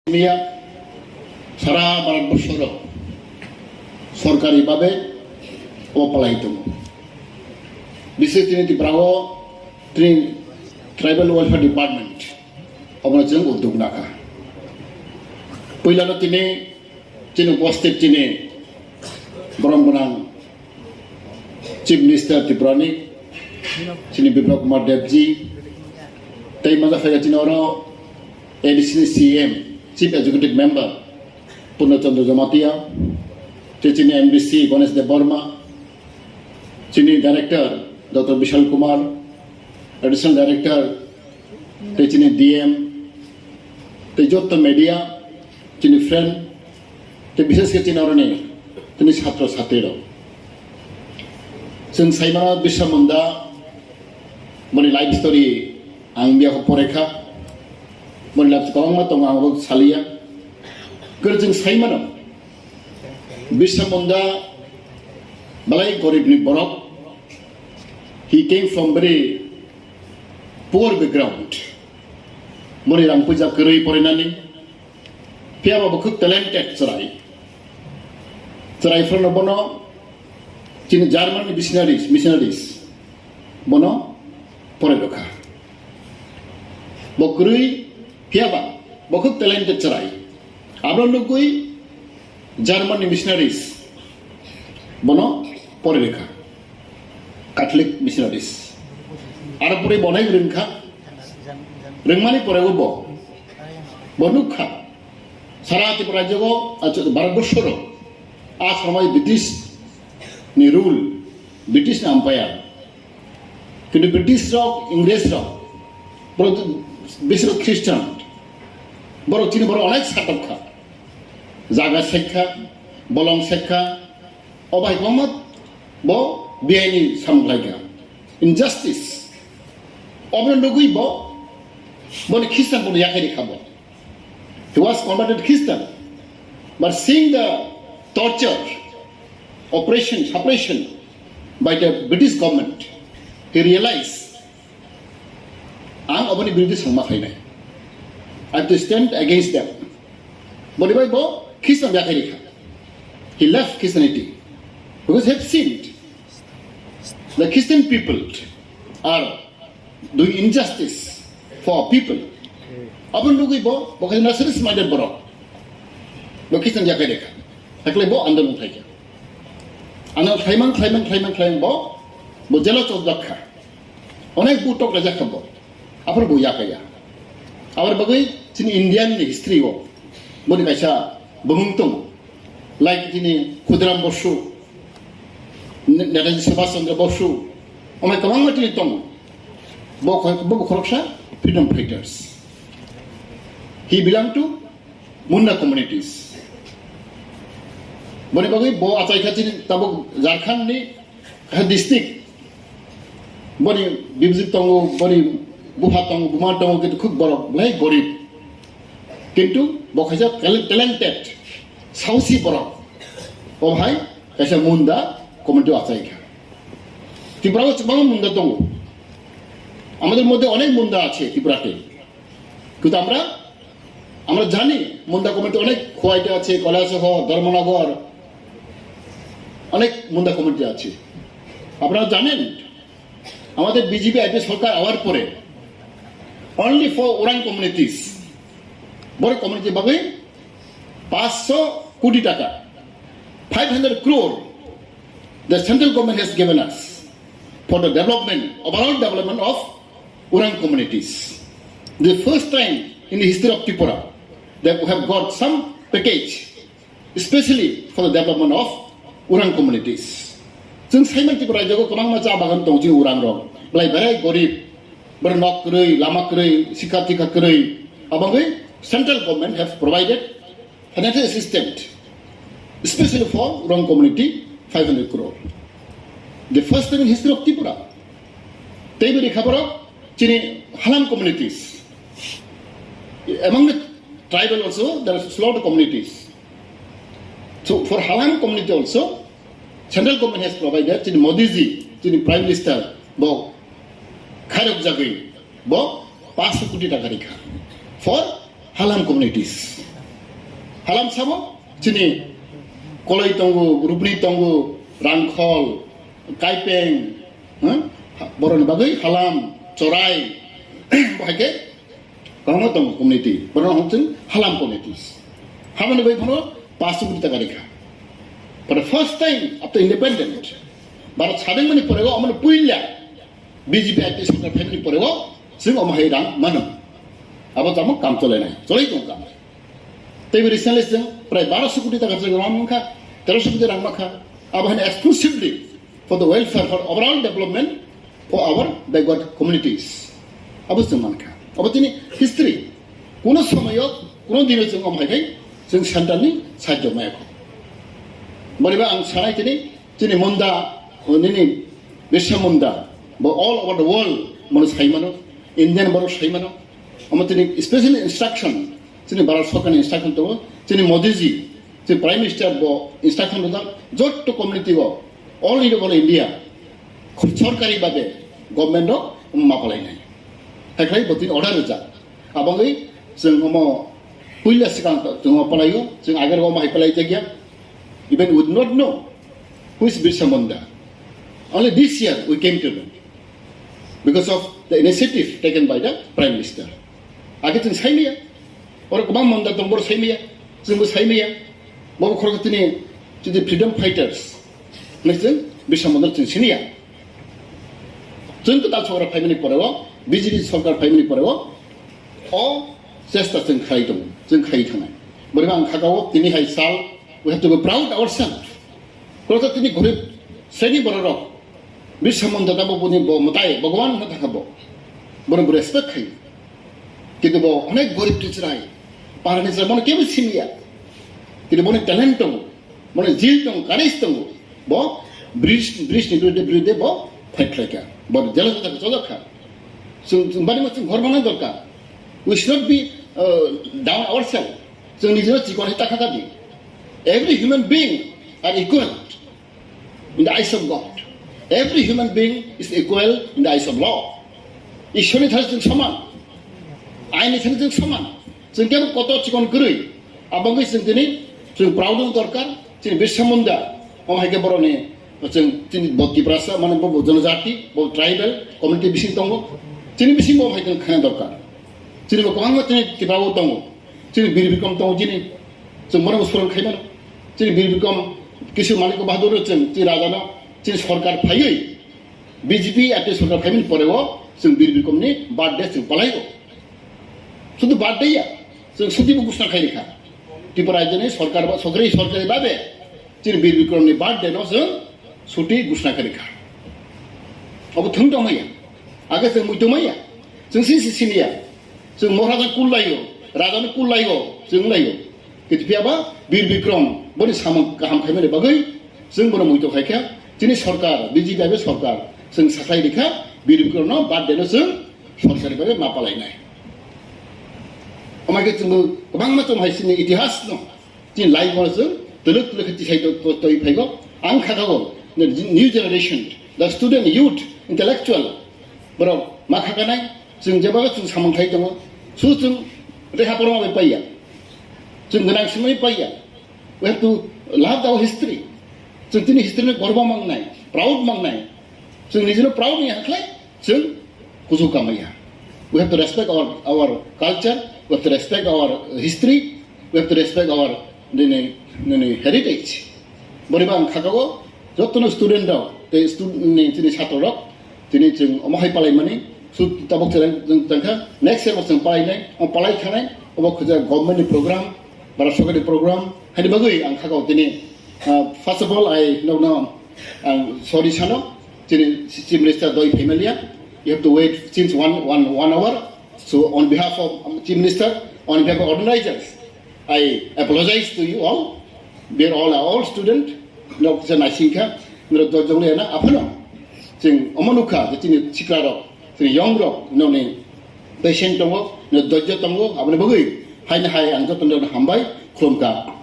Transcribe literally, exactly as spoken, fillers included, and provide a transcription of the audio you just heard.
Miya sara Bharat borsoro sorkari babe o palai tongo. Bises tini Tripura o tini Tribal Welfare Department obono chwng uddog nakha. Puilano tini chini upasthit chini borom gwnang Chief Minister Tripura ni chini Biplab Kumar Deb ji tei masa phaikha chini oro A D C ni C M, Chief Executive Member Purna Chandra Jamatia, tei chini M D C Ganesh Deb Barma, chini Director Doctor Bishal Kumar, Additional Director, tei chini D M, tei jotto media, chini friend, tei bishes khe chini oroni chini chhatro chhatrirok. Chwng saimano Birsa Munda boni life story ang biyakho porekha. Boni life kwbangma tongo, ang bo saliya. Kwrwi chwng saimano Birsa Munda belai goribni borok. He came from very poor background. Boni rang puisa kwrwi porinani. Phiya bo khub talented chwrai. Chwrai phano bono chini German ni missionaries, missionaries bono poroi rwkha. Bo kwrwi phiya ba bo khub talented chwrai. Abo nugwi German ni missionaries bono poroi rwkha. Catholic missionaries. Aro pore bo onek rwngkha. Rwngmani pore bo. Bo nukha. Sara Tripura rajyo, acha, Bharat borsoro. A samay British ni rule, British ni umpire. Kintu British rok, Ingres rok, borok besirok Christian. Borok chini borok onek satok kha. Jaga sekha, bolong sekha, o bai kwbangma bo biyaini samung khlaikha. Injustice. Obono nugwi bo, boni Christian bono yakhai rikha bo. He was converted Christian, but seeing the torture, oppression, suppression by the British government, he realized, ang oboni biruddhe sangma khainai. I have to stand against them. Boni bai bo Christian yakhai rikha. He left Christianity because he have seen the Christian people are doing injustice for people. Aboni nugwi bo, bo khe nationalist minded borok. Bo Christian yakhai rikha. Hakle bo andolon khlaikha. Andolon khlaimang, khlaimang, khlaimang, khlaimang bo, bo jelo chopjak kha. Onek butok rejak kha bo. Aphuru bo yakaya. Aboni bagwi chini Indian ni history o boni kaisa bumung tongo. Like chini Khudiram Bosu, Ne-, Netaji Subhash Chandra Bosu, onek kwbangma chini tongo. Bo kho-, bo khoroksa freedom fighters. He belong to Munda communities. Boni bagwi bo achai kha chini tabuk Jharkhand ni kaisa district. Boni bibjik tongo, boni bupha tongo, buma tongo, kintu khub borok belai gorib. Kintu bo kaisa tal-, talented, sausi borok. O hai kaisa Munda community achai kha. Tripura o kwbangma Munda tongo. আমাদের মধ্যে অনেক মুন্ডা আছে ত্রিপুরাতে, কিন্তু আমরা আমরা জানি মুন্ডা কমিউনিটি অনেক খোয়াইতে আছে, কৈলাসহর, ধর্মনগর, অনেক মুন্ডা কমিউনিটি আছে। আপনারা জানেন, আমাদের বিজেপি আইপিএফ সরকার আওয়ার পরে only for Orang communities, বড় কমিউনিটি ভাবে পাঁচশো কোটি টাকা, five hundred crore, the central government has given us for the development, overall development of Orang communities. The first time in the history of Tripura that we have got some package specially for the development of Orang communities. Chwng saiman Tripura rajyo kwbangma cha bagan tongo chini Orang rok. Belai berai gorib, boro nok kwrwi, lama kwrwi, sikha tikha kwrwi. Abangwi central government have provided financial assistance, especially for Orang community, five hundred crore. The first time in history of Tripura. Tei bini khabarok chini Halam communities. Among the tribal also, there are slaughter communities. So for Halam community also, central government has provided, chini Modi ji, chini Prime Minister, bo khairok jagwi, bo paanch koti taka rikha for Halam communities. Halam sabo chini Koloi tongo, Rubni tongo, Rangkhol, Kaipeng, ha? Boroni bagwi Halam, Chorai, bo hai khe kwbangma tongo community, borok hwn chwng Halam communities. Habani bai phano paanch koti taka rikha. For the first time after independent, Bharat sadengmani pore o omono puila B J P I P F sorkar phaimani pore o chwng omo hai rang mano. Abo tamo kam cholainai, cholai tong kam. Teibo recently chwng prai baro so koti taka chwng rang mankha, tero so koti rang mankha. Abo hai exclusively for the welfare, for overall development for our backward communities. Abo chwng mankha. Abo chini history. Kuno somoyo, kuno dino chwng omo hai khai chwng central ni sahajyo maya kho. Boriba ang sanai tini, chini Munda, nini Birsa Munda, bo all over the world mano sai mano, Indian borok sai mano. Omo tini special instruction, chini Bharat sorkar ni instruction tongo, chini Modi ji, chini Prime Minister bo instruction rijak, jotto community o, all over India, sorkari babe government rok ma palainai. Hai khai bo tini order rijak. Abangwi chwng omo puila swkang chwng omo palaio, chwng agar omo hai palai jakya. Even we do not know who is Birsa Munda. Only this year we came to know because of the initiative taken by the Prime Minister. Age chwng saimaya, oro kwbang Munda tong, boro saimaya, chwngbo saimaya. Bobo khorok tini, tini freedom fighters, nai chwng Birsa Munda chwng siniya. Chwng kwtal sorkar phaimani pore o, B J P sorkar phaimani pore o, o chesta chwng khai tongo, chwng khai thangnai. Boriba ang khaka o tini hai sal, we have to be proud ourselves. Kwlasa tini gorib sreni bororok, Birsa Munda tamo boni bo mwtai, Bhagwan hwnna thangkha bo. Bono bo respect khai. Kintu bo onek gorib ni chwrai, para ni chwrai, bono kebo simiya. Kintu boni talent tongo, boni zeal tongo, courage tongo. Bo British, British ni biruddhe, biruddhe bo fight khlaikha. Bo jealous wngkha, chojak kha. Chwng, chwng bari ma chwng hor manai dorkar. We should not be, uh, down ourselves. Chwng nijino chikon hai ta kha di. Every human being are equal in the eyes of God. Every human being is equal in the eyes of law. Ishwar ni thani chwng soman, ain ni thani chwng soman. Chwng kebo kotor chikon kwrwi, abangwi chwng tini chwng proud wng dorkar. Chini Birsa Munda, omo hai khe boroni chwng tini bo Tiprasa, mane bo, bo jonojati, bo tribal community bising tongo. Chini bising bo hai khe khana dorkar. Chini bo kwbangma chini Tipra o tongo. Chini Bir Bikrom tongo chini. Chwng bono swrwng khai mano. Chini Bir Bikrom Kishore Manik Bahadur chwng chini raja no, chini sorkar phaiwi B J P I P F sorkar phaimani pore o chwng Bir Bikrom ni birthday chwng palai o. Sudu birthday ya, chwng suti bo ghosna khai rikha. Tripura rajya ni sorkar ba, sorkari, sorkari babe chini Bir Bikrom ni birthday no chwng suti ghosna khai rikha. Abo thwng tong maya. Age chwng mui tong maya. Chwng si si siniya. Chwng mohra jang kul laio, raja no kul laio, chwng laio. Kiti phiya ba Bir Bikrom boni samung kaham khaimani bagwi chwng bono mui tong khaikha. Chini sorkar, B J P I P F sorkar chwng saklai rikha, Bir Bikrom no birthday no chwng sorkari babe ma palainai. Omo khe chwng kwbangma chwng hai chini itihas no chini lai mano chwng twlwk twlwk khe tisai to-, to-, toi phaigo. Ang khakao, the new generation, the student, youth, intellectual, borok ma khakanai, chwng jeba chwng samung khai tongo, su chwng leha porma bai paiya, chwng gwnang simi paiya. We have to love our history. Chwng tini history no gorbo mangnai, proud mangnai. Chwng nijino proud ni hakhlai, chwng kuchuk kamaya. We have to respect our, our culture, we have to respect our history, we have to respect our nini, nini heritage. Boriba ang khakao, jotono student rok, tei stu-, ni, chini chhatro rok, tini chwng omo hai palaimani, su tabuk chwng, chwng tangkha, next year bo chwng palainai, omo palai khanai, obo khwja government ni program, bara sorkari program, haini bagwi ang khakao tini, uh, first of all, I nokno ang sorry sano, chini Chief Minister doi phaimaliya, you have to wait since one, one, one hour. So on behalf of, um, Chief Minister, on behalf of organizers, I apologize to you all. We are all, all student. Nok kisa naisingkha, nrok dojong le na aphano. Chwng omo nukha je chini sikla rok, chini young rok, noni patient tongo, no dojjo tongo, aboni bagwi haino hai ang joto no hambai khulumkha.